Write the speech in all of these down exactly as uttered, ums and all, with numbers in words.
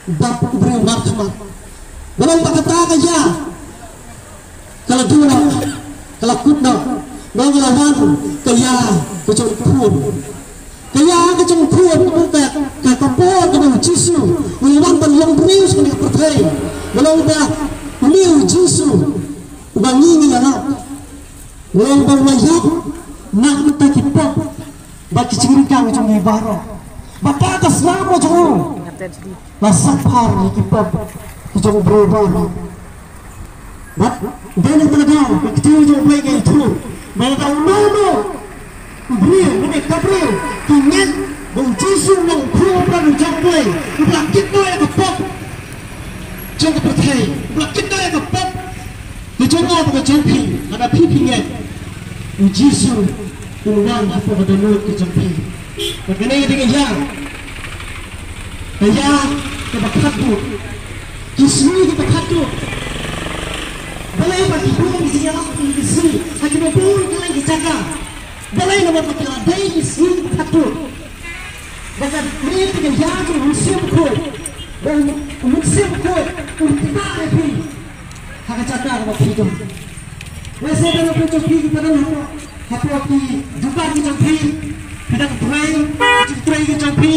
Bad u briew markhmat. Ba long ba kata ka ïa ka la duh noh, ka la kut noh. Ba long ka la wan ka ïa ka jong u khun. Ka ïa ka jong u khun, ka, ka, ka por kaba u Jisu u la wan ban long briew sha kane ka pyrthei. Ba long ba une u Jisu uba ngi ngi ïarap. Ba long ba u la ïap na ka bynta ki pop bad ki jingryngkang jong ngi baroh. Bad da ka snam jong u la saphar ïa ki pop ki jong u briew baroh. Bad dei na kata ka daw ka ktien jong U Blei ka ïathuh ba lada uno uno u briew, lane ka briew, ki ngeit ba u Jisu u long u Khun u Blei, u jong U Blei, uba la kit noh ïa ka pop jong ka pyrthei, uba la kit noh ïa ka pop ka jong nga bad ka jong phi, lada phi phi ngeit, u Jisu un wan hapoh ka dohnud ka jong phi. Bad kane ka dei ka ïa, ka ïa kaba khatduh. Ki sngi kiba khatduh. Balei ba ki bun ki jingïalap ki sngi ha kiba bun ki jaka? Balei namar ba ki la dei ki sngi kiba khatduh. Ba ka dei ka ïa jong u Mynsiem Bakhuid. Ba u Mynsiem Bakhuid un ktah ïa phi ha ka jaka kaba phi don. Lehse don na phi jong phi kiba don hapoh, hapoh ki dukan ki jong phi, phi dang trei, ki jingtrei ki jong phi,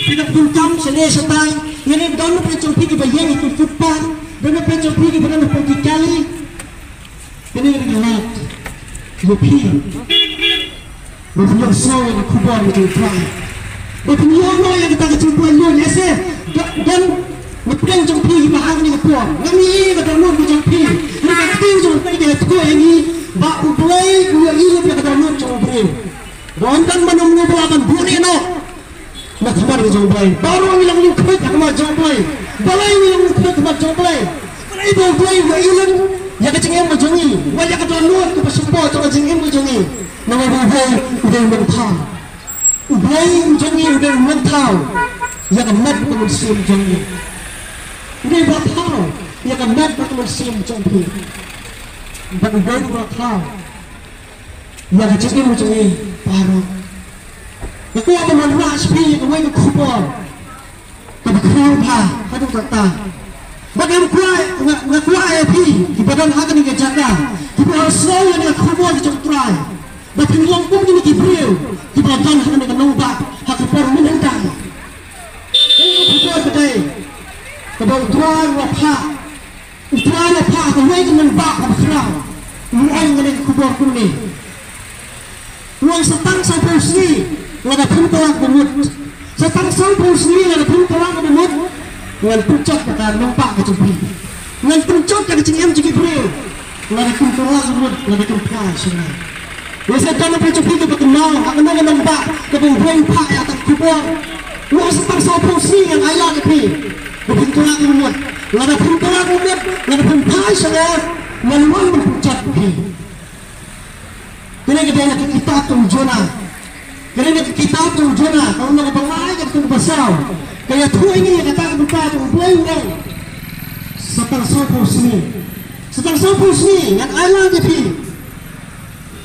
phi dang donkam shane shatai. Ngi don na phi jong phi kiba ïeng ha ki footpath, don na phi jong phi kiba don hapoh ki kali. Kane ka dei ka lad ïa phi. Ba phin ïoh sngew ïa ka khubor ka jong U Trai. Ba phin ïoh noh ïa kata ka jingpynlong ïa se. Don, don na pdeng jong phi kiba ha kane ka por. Ngam ïohi ïa ka dohnud ka jong phi. Ïa ka ktien jong U Blei ka ïathuh ïa ngi ba U Blei u ïohi ïa ka dohnud jong u briew. Ba ym don mano mano ba lah ban buh rieh noh na khmat ka jong U Blei. Baroh ngi long lyngkhuid ha khmat jong U Blei. Balei ngi long lyngkhuid ha khmat jong U Blei? Balei ba U Blei u ïohi lem ïa ka jingim ka jong ngi, wat ïa ka dohnud kaba sngewbha jong ka jingim ka jong ngi? Namar ba U Blei u dei u nongthaw. U Blei u jong ngi u dei u nongthaw ïa ka met bad ka mynsiem jong ngi. U dei uba thaw ïa ka met bad ka mynsiem jong phi. Bad u dei uba thaw ïa ka jingim jong ngi baroh. Nga kwah ban wanrah sha phi ïa kawei ka khubor kaba khraw bha haduh katta. Bad nga kwah, nga, nga kwah ïa phi kiba don ha kane ka jaka, kiba la sngew ïa kane ka khubor ka jong U Trai, ba phin long kum kine ki briew kiba don ha kane ka nongbah ha ka por mynhyndai. Kane ka khubor ka dei kaba U Trai u la phah. U Trai u la phah ha kawei ka nongbah kaba khraw. U ong kane ka khubor kumne. U ong sa tang sawphew sngi lada phim kylla kaba mut. Sa tang sawphew sngi lada phim kylla kaba mut, ngan pynjot ïa ka nongbah ka jong phi. Ngan pynjot ïa ka jingim jong ki briew lada kim kylla kaba mut, lada kim phai sha nga. Lehse don na phi jong phi kiba kynmaw ha kano kano ka nongbah kaba U Blei u phah ïa kata ka khubor. U ong sa tang sawphew sngi ngan ailad ïa phi ba phin kylla kaba mut. Lada phim kylla kaba mut, lada phim phai sha nga, ngan wan ban pynjot ïa phi. Kane ka dei na ka kitab jong u Jonah. Kane ka dei na ka kitab jong u Jonah, ka lynnong ba lai, ka dkhot ba saw. Ka ïathuh ïa ngi ïa kata ka bynta ba U Blei u ong. Sa tang sawphew sngi. Sa tang sawphew sngi ngan ailad ïa phi.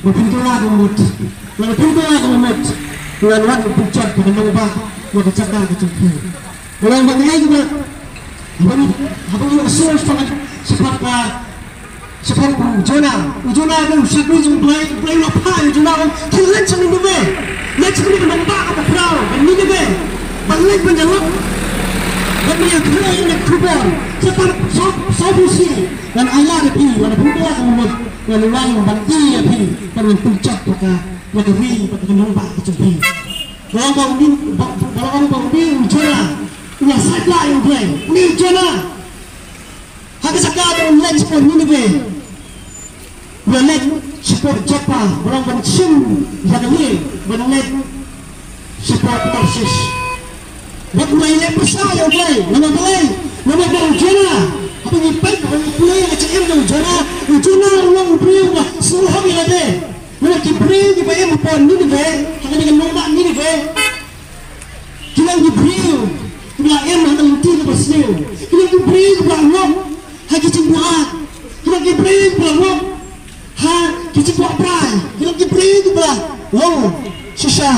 Ba phin kylla kaba mut. Lada phim kylla kaba mut, ngan wan ban pynjot ïa ka nongbah, ïa ka jaka ka jong phi. Ka long ba ngi, haba ngi, haba ngi ïohsngew shaphang, shaphang ka, shaphang u Jonah. U Jonah u dei u shakri jong U Blei, U Blei u la phah ïa u Jonah, u ong, to leit sha Nineveh. Leit sha kane ka nongbah kaba khraw, ka Nineveh. Ban leit ban ïalap, ban ïathuh ïa kane ka khubor. Sa tang saw, sawphew sngi ngan ailad ïa phi, lada phim kylla kaba mut, ngan wan ban ïa phi, ban pynjot ïa ka, ïa ka ri bad ka nongbah ka jong phi. Ba long ba une, ba, ba long ba une u Jonah u la sait ïa U Blei. Une u Jonah, ha ka jaka ba un leit shapoh Nineveh, u la leit shapoh Joppa, ba long ban shim ïa ka lieng ban leit shapoh Tarshish. Bad u la ïaleh pyrshah ïa U Blei. Namar balei? Namar ba u Jonah, haba ngi peit, haba ngi pule ïa ka jingim jong u Jonah, u Jonah u long u briew uba sngewhok ïa lade. Namar ki briew kiba im hapoh Nineveh, ha kane ka nongbah Nineveh, ki long ki briew kiba la im ha ka lynti kaba sniew. Ki long ki briew kiba la ngop ha ki jingbuaid. Ki long ki briew kiba la ngop ha ki jingkwah brai. Ki long ki briew kiba la long shisha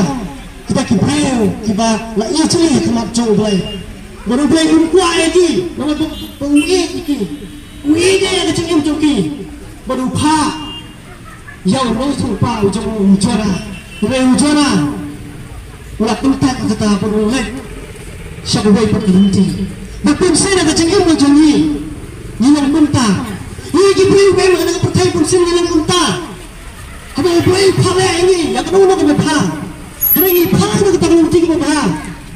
kita ki briew kiba la ïa jli ha khmat jong U Blei. Bad U Blei um kwah ïa ki, namar ba, ba u ïeit ïa ki. U ïeit ïa ka jingim jong ki. Bad u phah ïa u nongïathuhlypa u jong u, u Jonah. Hynrei u Jonah u la kyntait ïa kata bad u leit sha kawei pat ka lynti. Bad bunsien ha ka jingim ka jong ngi, ngi long kumta. Ngi ki briew ba im ha kane ka pyrthei bunsien ngi long kumta. Haba U Blei u phah leh ïa ngi ïa kano kano kaba bha, hynrei ngi phah ïa kata ka lynti kaba bha.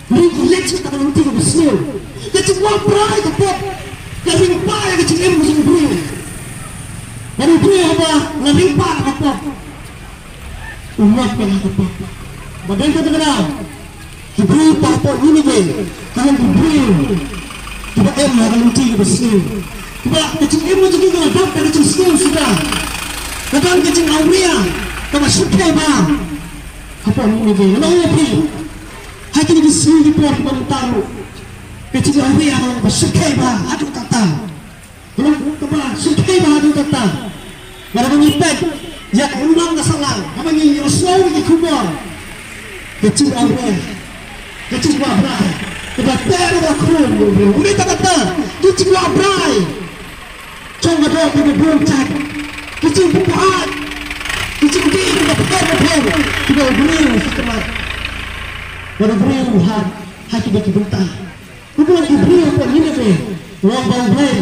Ngi leit sha kata ka lynti kaba sniew. Ka jingkwah brai ka pop ka ring ba ïa ka jingim ka jong u briew. Bad u briew haba la ring ba ka pop, u mut ba ka pop. Ba dei kata ka daw ki briew ba hapoh Ninive ki long ki briew kiba im ha ka lynti kaba sniew. Kiba ka jingim ka jong ki ka la dap da ka jingsniew suda. Ka don ka jingawria kaba shyrkhei bha hapoh Ninive. Ngan ong ïa phi, ha kine ki sngi ki por kiba mynta ruh, ka jingawria ka long kaba shyrkhei bha haduh katta. Ka long kaba shyrkhei bha haduh katta. Lada ngi peit ïa ka imlang ka sahlang, haba ngi ïohsngew ki khubor, ka jingawria, ka jingkwah brai kaba teh ruh ka khun. U dei tang katta, ka jingkwah brai jong ka doh kaba bun jait, ka jingbuaid, ka jingdih kaba pher bapher, kaba u briew u sngewtynnat, kaba u briew u hap ha kiba ki bynta. Kumno ki briew hapoh Ninive, u ong ba U Blei,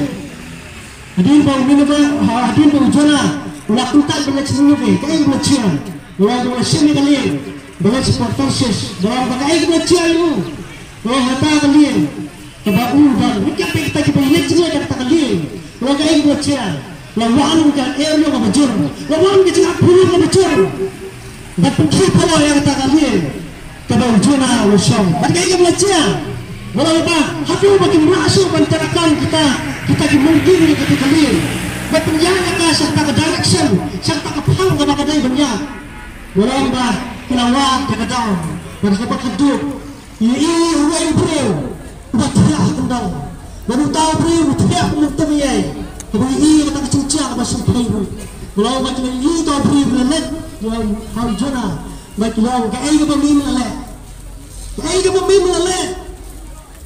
hadien ba u Ninive, ha, hadien ba u Jonah u la kyntait ban leit sha Ninive, kaei kaba la jia? U ong ba u la shim ïa ka lieng ban leit sha port Tarshish. Ba u ong ba kaei kaba la jia ïa u? U ong hata ka lieng kaba u don, ngi kyntait kita kiba ïeit jingïeit ha kata ka lieng. U ong kaei kaba la jia? La wan ka erñiang kaba jur, la wan ka jingakpulung kaba jur. Bad pynkhih palat ïa kata ka lieng kaba u Jonah u la shong. Bad kaei kaba la jia? Nga ong ba haduh ba kim lah shuh ban tyrkam kita, kita ki mungking ïa kata ka lieng, bad pynïaid ïa ka sha kata ka direction, sha kata ka phang kaba ka dei ban ïaid. Nga ong ba ki la wad da ka daw, bad kaba khatduh ngi ïohi uwei u briew uba thiah ha kyndong. Bad uta u briew u thiah kumno te ïa, haba ngi ïohi kata ka jingjia kaba shyrkhei ruh. Nga ong ba ki la ïohi uta u briew u la leit ïa u, ha u Jonah. Bad ki la ong, kaei kaba me me la leh? Kaei kaba me me la leh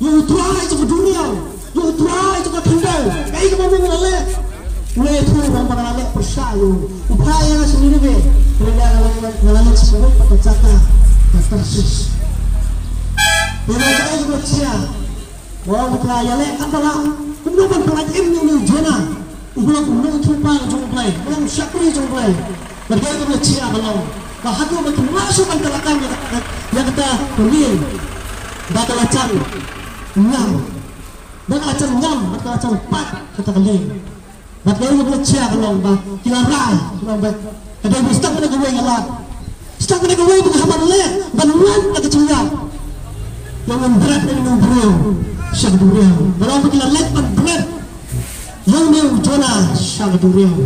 ïa U Trai jong ka duriaw, ïa U Trai jong ka khyndew? Kaei kaba me me la leh? U la ïathuh u ong ba nga la leh pyrshah ïa u. U phah ïa nga sha Ninive, hynrei nga la, nga la leit sha kawei pat ka jaka, ka Tarshish. Hynrei kaei kaba jia? Ba u Trai u ïaleh katba lah. Kumno ban pyllait im ïa une u Jonah uba long u nongïathuhlypa jong U Blei, uba long u shakri jong U Blei? Bad kaei kaba jia ka long ba haduh ba kim lah shuh ban tyrkam ïa kata, ïa kata ka lieng, ba ka la jan ngam, ba ka la jan ngam, ba ka la jan pait kata ka lieng. Bad kaei kaba jia ka long ba ki la rai, ki la ong ba ka dei ba sdang kane kawei nga lad, sdang kane kawei ba nga hap ban leh, ban lait na ka jingïap, ïa ban bret ïa une u briew sha ka duriaw. Nga ong ba ki la leit ban bret ïa une u Jonah sha ka duriaw.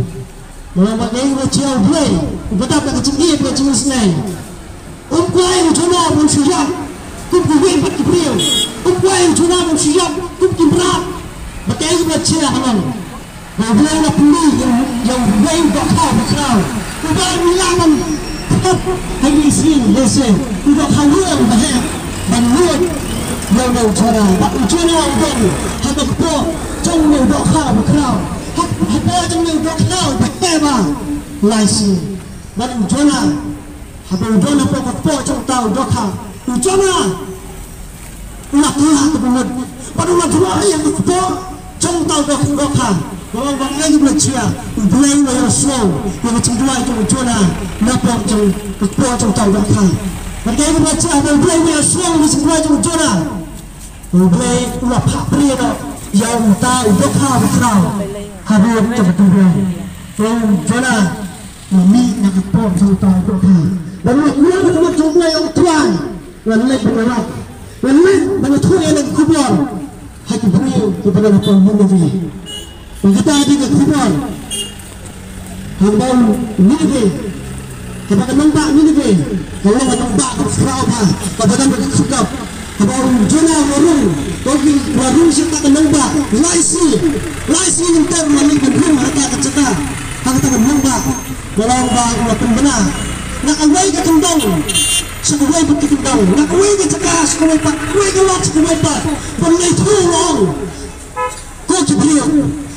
Nga ong ba kaei kaba jia, U Blei uba dap da ka jingïeit bad ka jingisynei um kwah ïa u Jonah ban shu ïap kum kiwei pat ki briew. Um kwah ïa u Jonah ban shu ïap kum ki mrad. Bad kaei kaba jia ka long ba U Blei u la pynmih ïa u, ïa uwei u dohkha bakhraw uba ngi lah ban khot ha ine i sngi, lehse u dohkha ruh uba heh, ban lut ïa une u Jonah. Bad u Jonah u don ha ka kpoh jong une u dohkha bakhraw, ha, ha kpoh jong une u dohkha uba heh ba lai sngi. Bad u Jonah, haba u don hapoh ka kpoh jong uta u dohkha, u Jonah u la khlad kaba mut bad u la duwai ïa ka kpoh jong uta u doh-, dohkha. Nga ong ba kaei kaba la jia? U Blei u la ïohsngew ïa ka jingduwai jong u Jonah napoh jong ka kpoh jong uta u dohkha. Bad kaei kaba la jia haba U Blei u la ïohsngew ïa ka jingduwai jong u Jonah? U Blei u la phah prie noh ïa uta u dohkha bakhraw ha rud jong ka duriaw. U Jonah u mih na ka por jong uta u dohkha. Bad u la kular ha khmat jong U Blei, ong, Trai, ngan leit ban ïarap, ngan leit ban ïathuh ïa la ka khubor ha ki briew kiba don hapoh Ninive. Bad kata ka dei ka khubor. Haba u Ninive, haba ka nongbah Ninive ka long ka nongbah kaba khraw bha, kaba don ka khyrdop. Haba u Jonah u la rung, u la rung sha kata ka nongbah lai sngi, lai sngi lynter u la leit ban rung ha kata ka jaka, ha kata ka nongbah. Nga la ong ba u la pynbna na kawei ka kyndong sha kawei pat ka kyndong, na kawei ka jaka sha kawei pat, kawei ka lad sha kawei pat, ban leit thung long. Ko ki briew,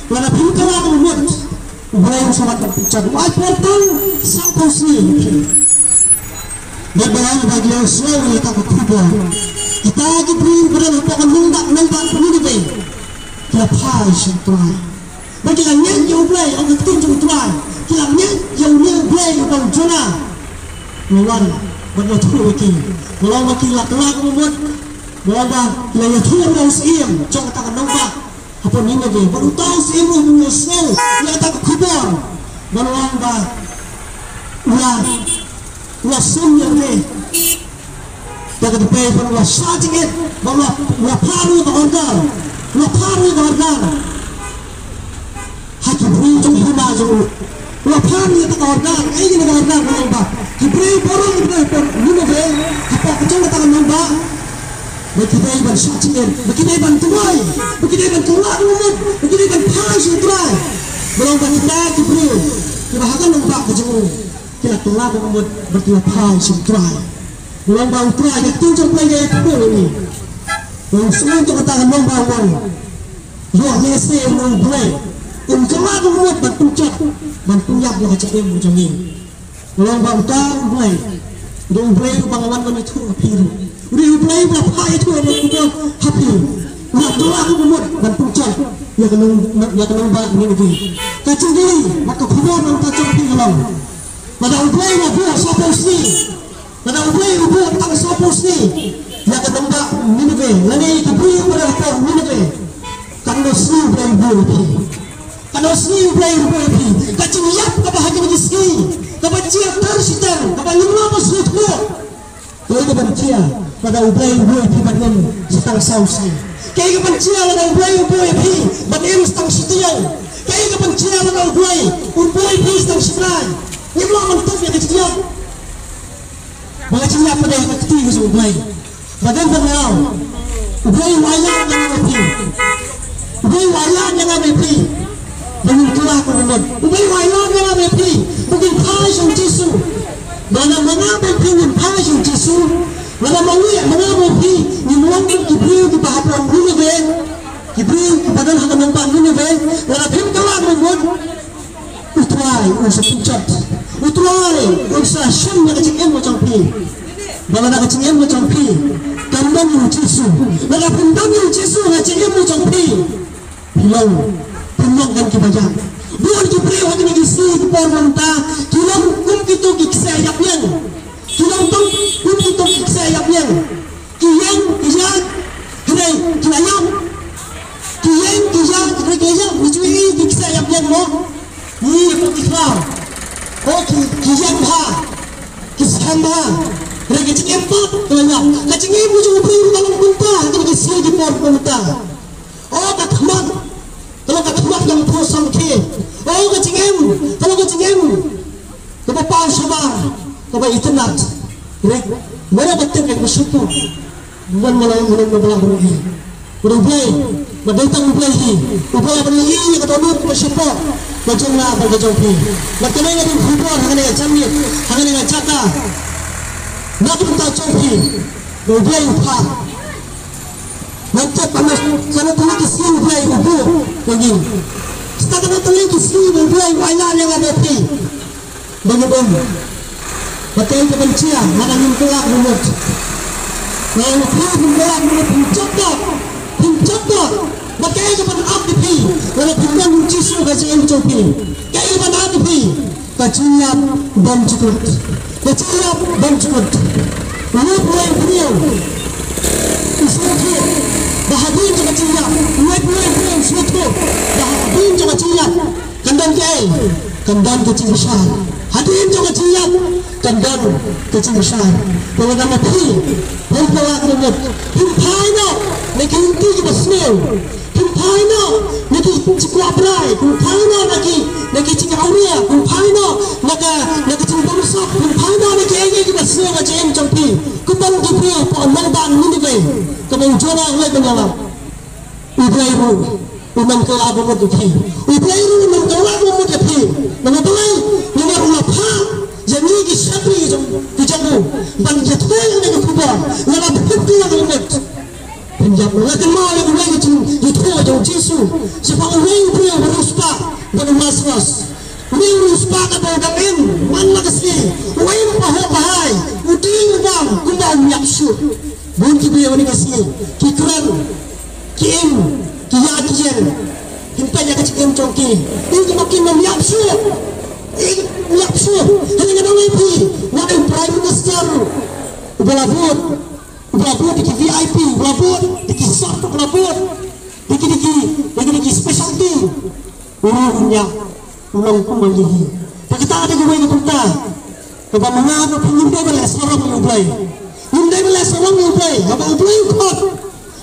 lada phim kylla ka mut, U Blei un sa wan ban pynjot. U ai por tang sawphew sngi. Bad ba long ba ki la sngew ïa kata ka khubor, kita ki briew ba don hapoh ka nongbah, nongbah Ninive, ki la phai sha U Trai. Ba ki la ngeit ïa U Blei, ong ka ktien jong U Trai. Ki la ngeit ïa une U Blei uba u Jonah. Ngi wan bad ngi ïathuh ïa ki. Ba long ba ki la kylla ka mut. Ba long ba ki la ïathuh ïa u syiem jong kata ka nongbah hapoh Ninive. Bad uta u syiem ruh u la sngew ïa kata ka khubor. Ba long ba u la, u la sum ïa u. Te ka dei ba u la shah jingit, ba u la, u la phah ruh ïa ka order. U la phah ruh ïa ka order ha ki briew jong ka hima jong u. U la phah ruh ïa ka order, ei ïa ka order, ba long ba ki briew baroh, ki briew hapoh Ninive, hapoh ka jong kata ka nongbah, ba ki dei ban shah jingit, ba ki dei ban duwai, ba ki dei ban kylla ka mut, ba ki dei ban phai sha U Trai. Ba long ba kita ki briew kiba ha ka nongbah ka jong u, ki la kylla ka mut bad ki la phai sha U Trai. Ba long ba U Trai, ka ktien jong U Blei ka ïathuh ïa ngi. Ba u syiem jong kata ka nongbah u ong, ïoh lehse une U Blei un kylla ka mut ban pynjot, ban pynïap ïa ka jingim jong ngi. Ba long ba uta U Blei, u dei U Blei uba nga wan ban ïathuh ha phi ruh. U dei U Blei uba la phah ïathuh ïa ka khubor ha phi. U la kylla ka mut ban pynjot ïa ka nong, ïa ka nongbah Ninive. Ka jingkylli bad ka khubor na ka bynta jong phi ka long, lada U Blei u la buh sawphew sngi, lada U Blei u buh tang sawphew sngi ïa ka nongbah Ninive, lane ïa ki briew ba don hapoh Ninive, katno sngi U Blei u buh ïa phi? Katno sngi U Blei u buh ïa phi? Ka jingïap kaba ha kine ki sngi, kaba jia tar shi tar, kaba ngim lah ban sngewthuh. Kaei kaban jia lada U Blei u buh ïa phi ban im sa tang saw sngi? Kaei kaban jia lada U Blei u buh ïa phi ban im sa tang shi taïew? Kaei kaban jia lada U Blei u buh ïa phi sa tang shi bnai? Ngim lah ban tip ïa ka jingïap. Ba ka jingïap ka dei ka kti ka jong U Blei. Ba dei ban ïaw. U Blei u ailad ïa nga bad phi. U Blei u ailad ïa nga bad phi ba ngin kylla ka mut. U Blei u ailad ïa nga bad phi ba ngin phai sha U Jisu. Ba lada ma nga bad phi ngin phai sha U Jisu, lada ma ngi, ma nga bad phi ngim long kum ki briew kiba hapoh Ninive, ki briew kiba don ha ka nongbah Ninive, lada phim kylla ka mut, U Trai un sa pynjot. U Trai un sa shim ïa ka jingim ka jong phi. Ba lada ka jingim ka jong phi kam don ïa U Jisu, lada phim don ïa U Jisu ha ka jingim ka jong phi, phi long, phin long tang kiba ïap. Bun ki briew ha kine ki sngi ki por mynta ki long kum kito ki kseh ïap ïeng. Ki long tang kum kito ki kseh ïap ïeng. Ki ïeng, ki ïaid, hynrei ki la ïap. Ki ïeng, ki ïaid, hynrei ki la ïap. Ngi ju ïohi ki kseh ïap ïeng mo. Ngi ïohi ki khlaw. O ki, ki ïeng bha, ki skhem bha, hynrei ka jingim pat ka la ïap. Ka jingim ka jong u briew ka long kumta ha kine ki sngi ki por kumta. O ka khmat ka long ka khmat kaba phuh samrkhie. O ka jingim ka long ka jingim kaba paw shabar, kaba itynnad. Hynrei marwei ba tip ïa kaba shapoh, bun ma la ïoh, bun ma la ïoh. Bad U Blei, ba dei tang U Blei hi uba la ban ïohi ïa ka dohnud kaba shapoh ka jong nga bad ka jong phi. Bad kane ka dei ka khubor ha kane ka janmiet, ha kane ka jaka, na ka bynta jong phi, ba U Blei u phah. Nangta katno, katno tylli ki sngi U Blei u buh ïa ngi. Kata katno tylli ki sngi U Blei u ailad ïa nga bad phi ba ngin im. Ba kaei kaban jia lada ngim kylla ka mut? Lada phi phim kylla ka mut, phim jot doh, phim jot doh, ba kaei kaban ap ïa phi lada phim don U Jisu ha ka jingim jong phi? Kaei kaban ap ïa phi? Ka jingïap bymjukut. Ka jingïap bymjukut. Uwei pa uwei u briew u sngewthuh ba hadien jong ka jingïap, uwei pa uwei u briew u sngewthuh ba hadien jong ka jingïap kan don kaei? Kan don ka jingbishar. Hadien jong ka jingïap kan don ka jingbishar. Te lada ma phi phim kylla ka mut, phim phai noh na ki lynti kiba sniew. Phim phai noh na ki jingkwah brai, phim phai noh na ki, na ki jingawria, phim phai noh na ka, na ka jingbamsap, phim phai noh na kiei kiei kiba sniew ha ka jingim jong phi. Kumba ki briew hapoh nongbah Ninive, kaba u Jonah u leit ban ïalap, U Blei ruh un ym kylla ka mut ïa phi. U Blei ruh un ym kylla ka mut ïa phi. Namar balei? Namar u la phah ïa ngi ki shakri jong ki jong u ban ïathuh ïa kane ka khubor. Lada phi phi la ka limit, phin ïap. Nga kynmaw ïa kawei ka jingïathuh jong u Jisu shaphang uwei u briew ba riewspah bad u Lasarus. Une u riewspah kaba u dang im man la ka sngi, u im pahuh pahai, u dieng u bam kumba um ïap shuh. Bun ki briew ha kane ka sngi ki kren, ki im, ki ïa ki ïeng, kin peit ïa ka jingim jong ki. Ïa ki ba kin ym ïap shuh, ïa ki ym ïap shuh. Hynrei nga ong ïa phi, wat u Prime Minister uba la bud, uba la bud da ki V I P, uba la bud da ki sap, uba la bud da ki, da ki, da ki, da ki specialty, u ruh un ïap, u long kumba ïa hi. Te kata ka dei kawei ka bynta kaba ma nga bad phi ngim dei ban leh sarong ïa U Blei. Ngim dei ban leh sarong ïa U Blei. Haba U Blei u khot,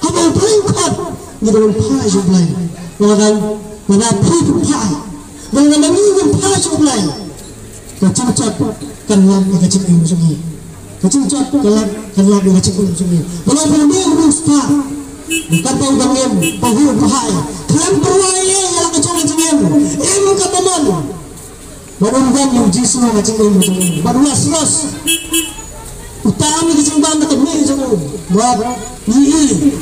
haba U Blei u khot, ngi dei ban phai sha U Blei. Lada, lada phi phi phai, lada ngi ngim phai sha U Blei, ka jingjot kan lap ïa ka jingim jong ngi. Ka jingjot ka lap, kan lap ïa ka jingim jong ngi. Balei ba une u riewspah, katba u dang im, pahuh pahai, khlem pyrwa ïa la ka jong ka jingim, im katba mon. Bad un don ïa u Jisu ha ka jingim jong u. Bad u Lasarus u tam ïa ka jingbam da ka mih jong u. Bad ngi i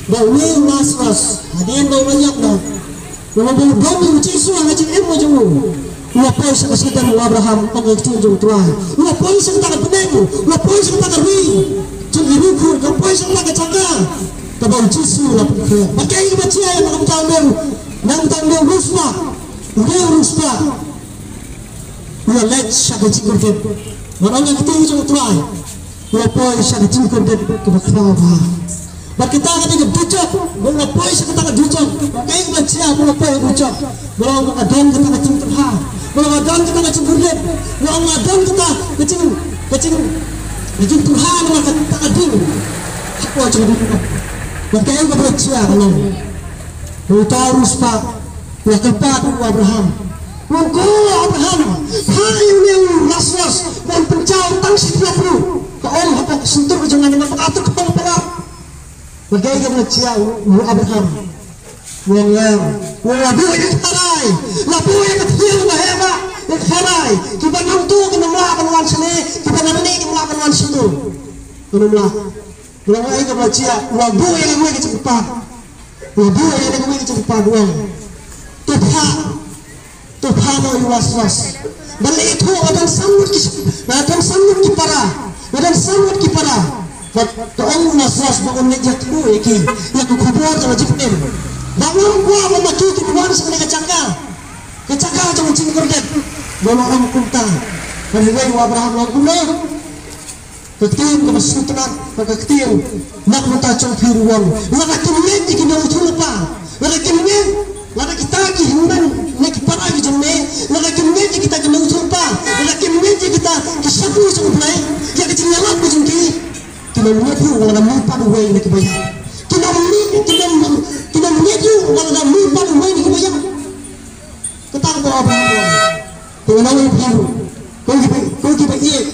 ba une u Lasarus, hadien ba u la ïap noh, u la don ïa u Jisu ha ka jingim jong u. U la poi sha ka sdang u Abraham, ong ka ktien jong U Trai. U la poi sha kata ka bneng, u la poi sha kata ka ri jong ki riewkhuid, u la poi sha kata ka jaka kaba u Jisu u la pynkhreh. Bad kaei kaba jia ïa kata ka mrad, na kata ka mrad u riewspah, u riewspah. U la leit sha ka jingkordit. Bad ong ka ktien jong U Trai, u la poi sha ka jingkordit kaba khraw bha. Bad kata ka dei ka dujok. Bad u la poi sha kata ka dujok. Bad kaei kaba jia ba u la poi ha dujok? Bad u la ong ba ka don kata ka jingtyrha, bad u la ong ba ka don kata ka jingkordit, bad u la ong ba ka don kata ka jing, ka jing, ka jingtyrha na kata ka ding. Hapoh jong ka dujok. Bad kaei kaba jia ka long? Uta u riewspah u la kyrpad ïa u Abraham. U ong, ko Abraham, phah ïa une u Lasarus ban pynjaw tang shi tyllup ruh. Ka ong, hapoh ka shyntur ka jong nga, namar ba ka atuk khong parap. Bad kaei kaba jia u Abraham? U ong, u ong, la buh ïa ka kharai, la buh ïa ka thiew ba heh ba, ïa ka kharai. Kiba nangto kim lah ban wan shane, kiba nangne kim lah ban wan shano. Kim lah. U la ong, kaei kaba jia? U la buh ïa kawei ka jingkyrpad. U la buh ïa kawei ka jingkyrpad, u ong, to phah, to phah noh ïa u Lasarus. Ban leit ïathuh, nga don san ngut ki, nga don san ngut ki para, nga don san ngut ki para. Bad to ong u Lasarus ba un leit ïathuh ïa ki ïa ka khubor jong ka jingpynim. Ba ngam kwah ba ma ki kin wan sha kane ka jaka, ka jaka jong ka jingkordit. Ba u la ong kumta. Bad hynrei u Abraham u ong kumno? Ka ktien kaba sngewtynnat, ka ktien na ka bynta jong phi ruh u ong, lada kim ngeit ïa ki nongïathuhlypa, lada kim ngeit, lada kita ki hynmen ne ki para ki jong me, lada kim ngeit ïa kita ki nongïathuhlypa, lada kim ngeit ïa kita ki shakri jong U Blei, ïa ka jingïalap ka jong ki, kin ym ngeit ruh ba la mih pat uwei na kiba ïap. Kin ym ngeit, kin ym, kin ym ngeit ruh ba la mih pat uwei na kiba ïap. Kata kaba u Abraham u ong. Te nga ong ïa phi ruh, ko kiba, ko kiba ïeit,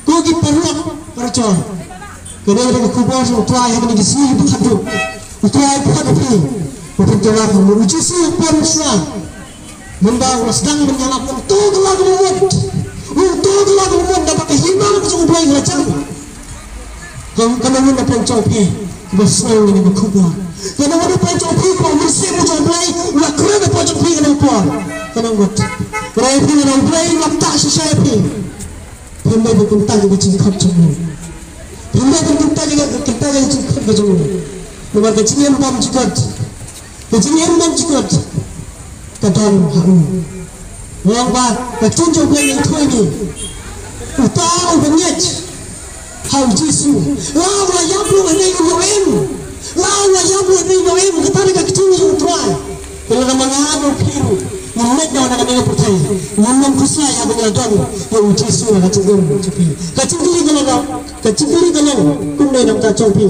ko ki paralok parajor, kane ka dei ka khubor jong U Trai ha kine ki sngi ba khatduh. U Trai u khot ïa phi ba phin kylla khun. U Jisu u pom shuwa, mynba u la sdang ban ïalap, u ong, to kylla ka mut, u ong, to kylla ka mut, naba ka hima ka jong U Blei ka la jan. Ka, ka nongwei na pdeng jong phi ba sngewthuh ïa kane ka khubor. Ka nongwei na pdeng jong phi ba u Mynsiem jong U Blei u la kren na pdeng jong phi kane ka por. Ka nongwei. Ka nongwei, phi, ka nongwei, U Blei u la ktah shisha ïa phi. Phim dei ban kyntait ïa ka jingkhot jong u. Phim dei ban kyntait ïa ka, kyntait ïa ka jingkhot ka jong u. Namar ka jingim bymjukut. Ka jingim bymjukut ka don ha u. Nga ong ba ka ktien jong U Blei ka ïathuh ïa ngi, uta uba ngeit ha u Jisu, la u la ïap ruh hynrei un ïoh im. La u la ïap ruh hynrei un ïoh im. Kata ka dei ka ktien jong U Trai. Te lada ma nga bad phi ruh ngim ngeit noh na kane ka pyrthei, ngim nym khuslai haba ngi la don ïa u Jisu ha ka jingim jong phi. Ka jingkylli ka long, ka jingkylli ka long, kumne na ka bynta jong phi.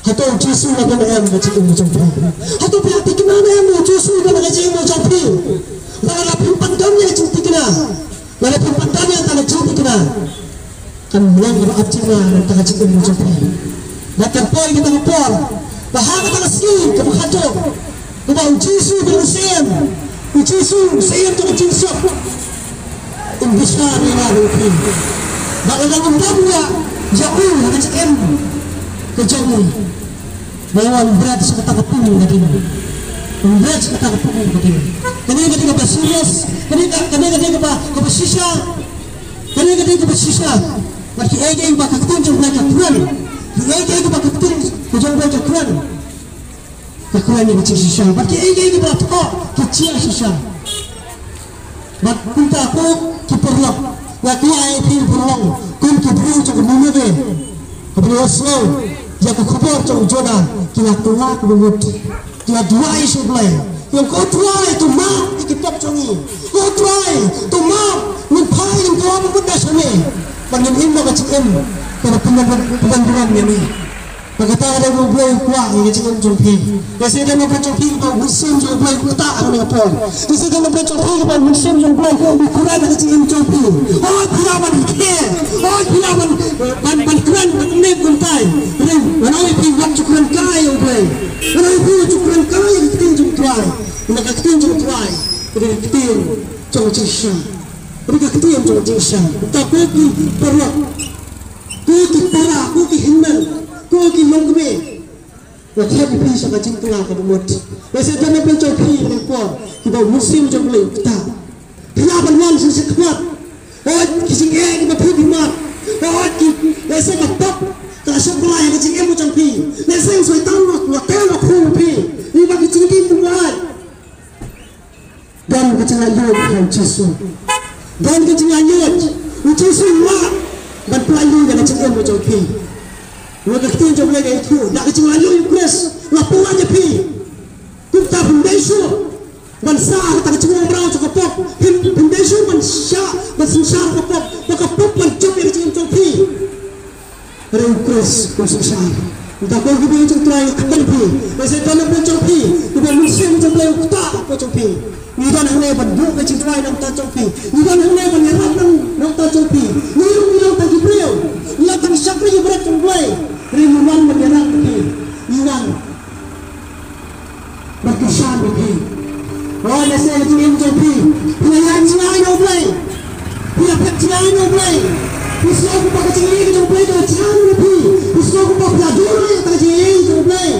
Hato u Jisu u la don em ha ka jingim jong phi? Hato phi la thikna em u Jisu u don ha ka jingim jong phi? Lada phim pat don ïa ka jingthikna, lada phim pat don ïa kata ka jingthikna, kan long kaba ap jingma na ka bynta ka jingim jong phi. Bad kan poi kata ka por, ba ha kata ka sngi kaba khatduh, kaba u Jisu u Mynsiem, u Jisu u Syiem jong ka jingsuk, Ym bishar ïa nga ruh phi. Bad lada ngam dap ïa, ïa u ha ka jingim ka jong u, ba wan bret sha kata ka pung ka ding. Wan bret sha kata ka pung ka ding. Kane ka ding kaba serious. Kane ka, kane ka ding kaba, kaba shisha. Kane ka ding kaba shisha. Bad kiei kiei ba ka ktien jong U Blei ka kren. Kiei kiei ba ka ktien ka jong U Blei ka kren. Ka kren ïa ka jingshisha. Bad kiei kiei kiba la thoh ki jia shisha. Bad kumta ko ki paralok, nga kwah ïa phi paralok kum ki briew jong ka Ninive, ka briew sngew ïa ka khubor jong u Jonah, ki la kylla kaba mut, ki la duwai sha U Blei. Ïa ko Trai, to map ïa ki pop jong ngi. Ko Trai, to map, ngin phai, ngin kylla kaba mut na shane. Bad ngin im da ka jingim kaba pynban, pynban burom ïa ngi. Bad kata ka dei ba U Blei u kwah ïa ka jingim jong phi. Lehse don na pdeng jong phi kaba u Mynsiem jong U Blei u ktah ha kane ka por. Lehse don na pdeng jong phi kaba u Mynsiem jong U Blei u kren ha ka jingim jong phi. Hooid phi lah ban kren. Hooid phi lah ban, ban, ban kren kumne kumtai. Hynrei ngan ong ïa phi wat ju kren kai ïa U Blei. Ngan ong ïa phi wat ju kren kai ïa ka ktien jong U Trai. Namar ka ktien jong U Trai ka dei ka ktien jong ka jingshisha. Ka dei ka ktien jong ka jingshisha. Te ko ki paralok, ko ki para, ko ki hynmen, ko ki longkmie. Nga khot ïa phi sha ka jingkylla kaba mut. Lehse don na pdeng jong phi ha kane ka por kiba u Mynsiem jong U Blei u ktah. Phi lah ban wan sha shakhmat. Hooid ki jingeh kiba phi phi mad. Hooid ki, lehse ka pop ka la shong pynlait ha ka jingim jong phi. Lehse u Soitan u la, u la tei u la khun phi. Ïa ba ki jingim phi mad. Don ka jinglaitluid ha u Jisu. Don ka jinglaitluid. U Jisu u lah ban pynlaitluid ïa ka jingim ka jong phi. Namar ka ktien jong U Blei ka ïathuh, da ka jinglaitluid u Khrist u la pynlait ïa phi. Kumta phim dei shuh ban sah ha kata ka jingmraw jong ka pop. Phim, phim dei shuh ban shah, ban synshar ka pop, ba ka pop ban jop ïa ka jingim jong phi. Hynrei u Khrist un synshar. Nangta ko ki briew jong u Trai, nga kyrpad ïa phi, lehse don na pdeng jong phi kiba u Mynsiem jong U Blei u ktah hapoh jong phi. Ngi don hangne ban buh ka jingduwai na ka bynta jong phi. Ngi don hangne ban ïarap na ka bynta jong phi. Ngi ruh ngi long tang ki briew, ngi long tang ki shakri ki bret jong U Blei. Hynrei ngi wan ban ïarap ïa phi. Ngi wan ban kyrshan ïa phi. O, lehse ka jingim jong phi, phi la ïaid jngai na U Blei. Phi la phet jngai na U Blei. Phi sngew kumba ka jingïeit jong U Blei ka la jngai na phi. Phi sngew kumba phi la dur ïa ka jingïeit jong U Blei.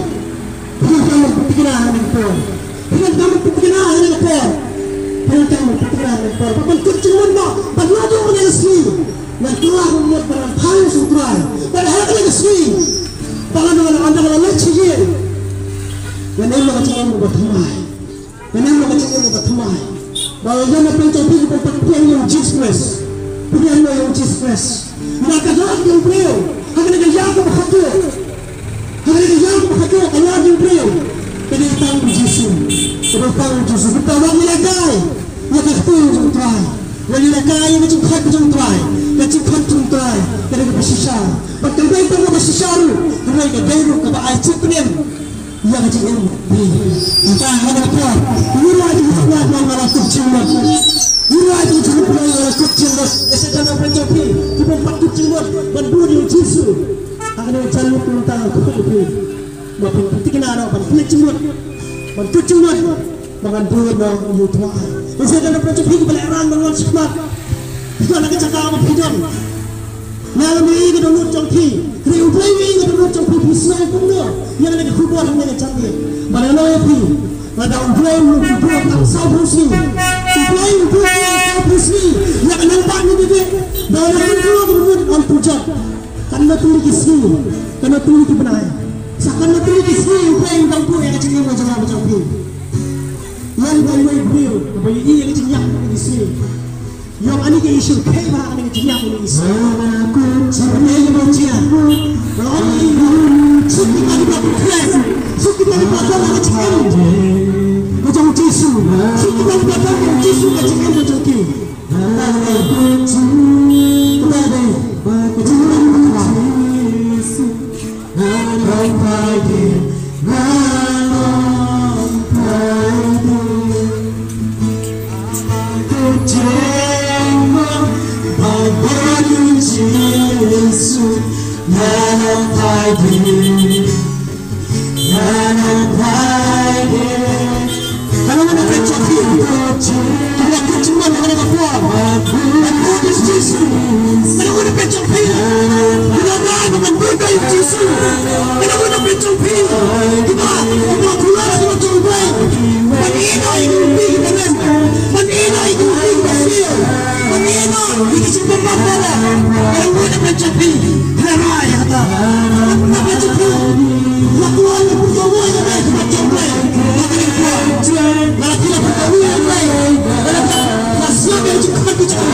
Phi dang tang ban pynthikna ha kane ka por. Phi dang tang ban pynthikna ha kane ka por. Phi dang tang ban pynthikna ha kane ka por. Ban kut jingmut mo, ban naduh kane ka sngi. Ngan kylla kaba mut ban wan phai sha U Trai. Bad ha kane ka sngi, ba la nang, la nang, la leit sha ïing, ngan im ha ka jingim kaba thymmai. Ngan im ha ka jingim kaba thymmai. Ba la ïa na pdeng jong phi kiba pat pdiang ïa u Jisu Khrist. Pdiang ïa u Jisu Khrist. Namar ka lad jong u briew ha kane ka ïing kaba khatduh, ha kane ka ïing kaba khatduh, ka lad jong u briew ka dei tang u Jisu. Ka dei tang u Jisu. Kumta wat ïalehkai ïa ka ktien jong u Trai. Wat ïalehkai ïa ka jingkhot jong u Trai. Ka jingkhot jong u Trai ka dei kaba shisha. Bad kam dei tang kaba shisha ruh, hynrei ka dei ruh kaba ai jingpynim ïa ka jingim phi. Nangta ha kane ka por, ngi ruh ai jingkhuslai ba ngi la kut jingmut. Ngi ruh ai jingkhuslai ba ngi la kut jingmut. Lehse don na pdeng jong phi kiba ym pat kut jingmut ban bud ïa u Jisu. Ha kane ka jingmut nangta nga kut ïa phi ba phin thikna noh ban kut jingmut, ban kut jingmut ba ngan bud noh ïa u Trai. Lehse don na pdeng jong phi kiba la ïaran ban wan shakhmat. Phi don ha ka jaka ba phi don. Nga ngam ïohi ka dohnud jong phi. Hynrei U Blei u ïohi ka dohnud jong phi, phi sngew kumno ïa kane ka khubor hangne ka janmiet. Bad nga ong ïa phi, lada U Blei u buh tang sawphew sngi, U Blei u buh tang sawphew sngi ïa ka nongbah Ninive, ba lada phi sngew kumno, ym pynjot. Katno tylli ki sngi, katno tylli ki bnai, sa katno tylli ki sngi U Blei un dang buh ïa ka jingim ka jong nga bad jong phi. Ïa uwei uwei u briew uba ïohi ïa ka jingïap kine ki sngi. Ïa kane ka issue, khie bha kane ka jingïap kine ki sngi. Kane ka jingïap. Suk kita kiba kren, suk kita kiba don ha ka jingim ka jong u Jisu, suk kita kiba don ha u Jisu ka jingim ka jong ki. Kane ka dei ka jong phi. Kiba, kiba kular ha ka jong U Blei. Ban ïehnoh ïa ki umpi kiba rim. Ban ïehnoh ïa ki umpi kiba sniew. Ban ïehnoh ïa ki jingbymman baroh. Kane ka dei ka jong phi. Hynrei ïa kata, kane ka jong phi. La kwah ïa phi, la kwah ïa phi, kaba jong phi. Kaba jong phi. La phi la phi la wi ïa phi. La la la sngap ïa ka jingkhat ka jong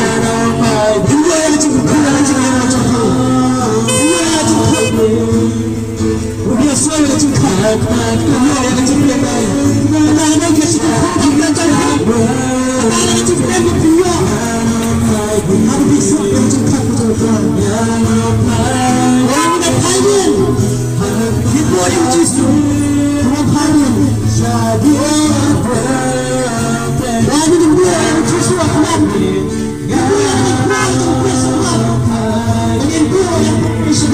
phi. Phi ïa ka jingkhat ka jong phi. Phi ïa ka jingkhat. Phi ïa sngap ïa ka jingkhat. Phi ïa ka jingkhat. Ka dei ka jingkhat ka jong phi. Ka dei ka jingkhat ka jong phi. Ka dei ka jingkhat ka jong phi. Wan da phai ïa. Ngi buh ïa u Jisu. Ngi buh ïa u Jisu. Ngi buh ïa u Jisu. Ngi buh ïa u Jisu.